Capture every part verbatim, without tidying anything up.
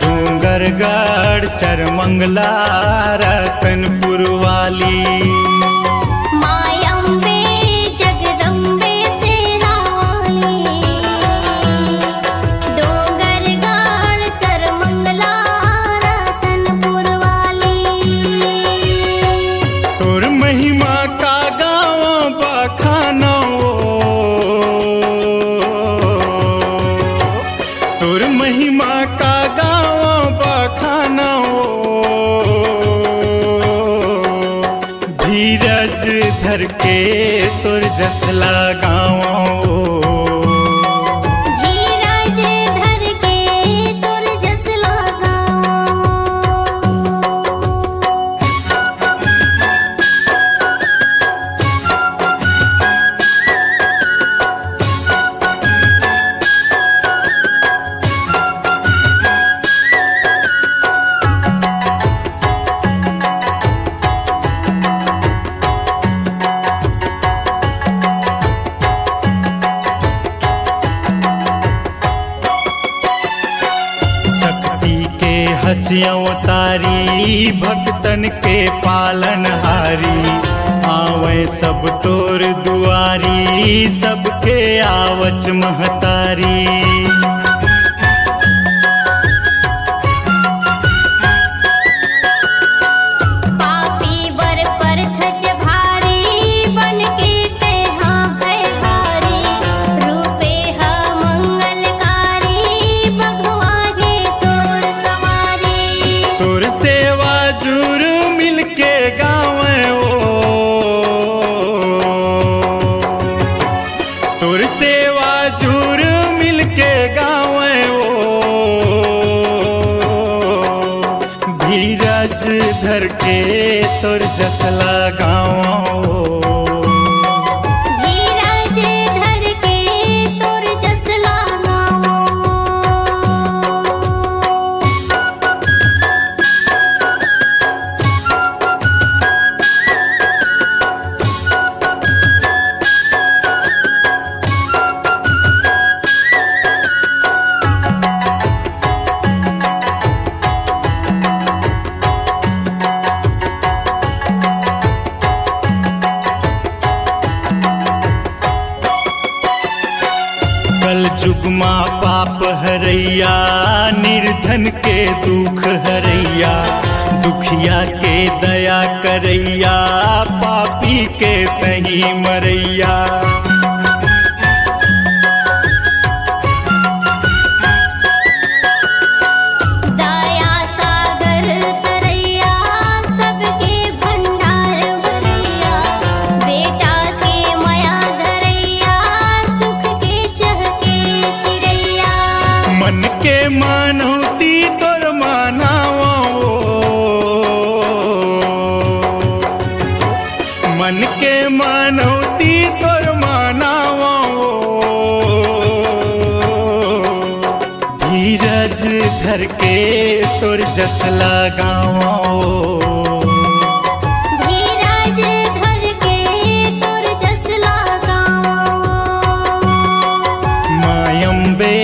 डोंगरगढ़ सरमंगला रतनपुर वाली। माय अम्बे जगदम्बे शेरा वाली, डोंगरगढ़ सरमंगला रतनपुर वाली। तोर महिमा का गाँव बखानो, तोर महिमा का गाँव बखानो। धीरज धर के तोर जस लगावो। धीरज धर के तोर जस लगावो। शक्ति के हच अवतारी, भक्तन के पालनहारी, आवे सब तोर दुआरी, सबके आवच महतारी। पापी बर परथच भारी, बन के तेहा भयहारी, रूपे ह मंगलकारी, बघवा हे तोर सवारी। तोर सेवा जुर मिलके गावे ओ, तोर सेवा जुर मिलके गावे ओ। धीरज धर के तोर जस लगावो। धीरज धर के तोर जस लगावो। कल जुग मा पाप हरैया, निर्धन के दुख हरैया, दुखिया के दया करैया, पापी के तही मरैया। दया सागर तरैया, सबके भंडार भरैया, बेटा के मया धरैया, सुख के चहके चिरैया। मन के मानौती तोर मानावो, मन के मानौती तोर मानावो। धीरज धर के तोर जस लगावो। धीरज धर के तोर जस लगावो। माय अम्बे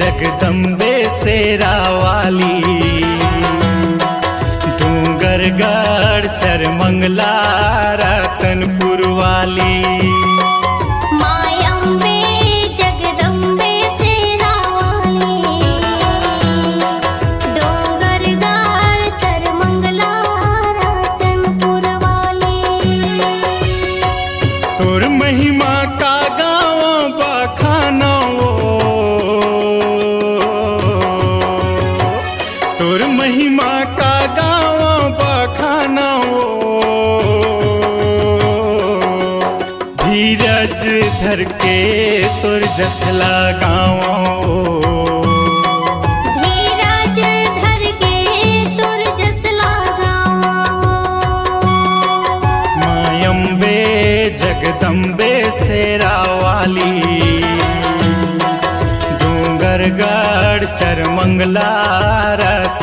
जगदम्बे शेरा वाली, डोंगरगढ़ सरमंगला रतनपुर वाली। माय अम्बे जगदम्बे शेरा वाली, डोंगरगढ़ सरमंगला रतनपुर वाली। तोर महिमा का गाँव बखानो, तोर महिमा का गाँव बखानो। धीरज धर के तोर जस लगावो। धीरज धर के तोर जस लगावो। माय अम्बे जगदम्बे शेरा वाली, डोंगरगढ़ सरमंगला रतन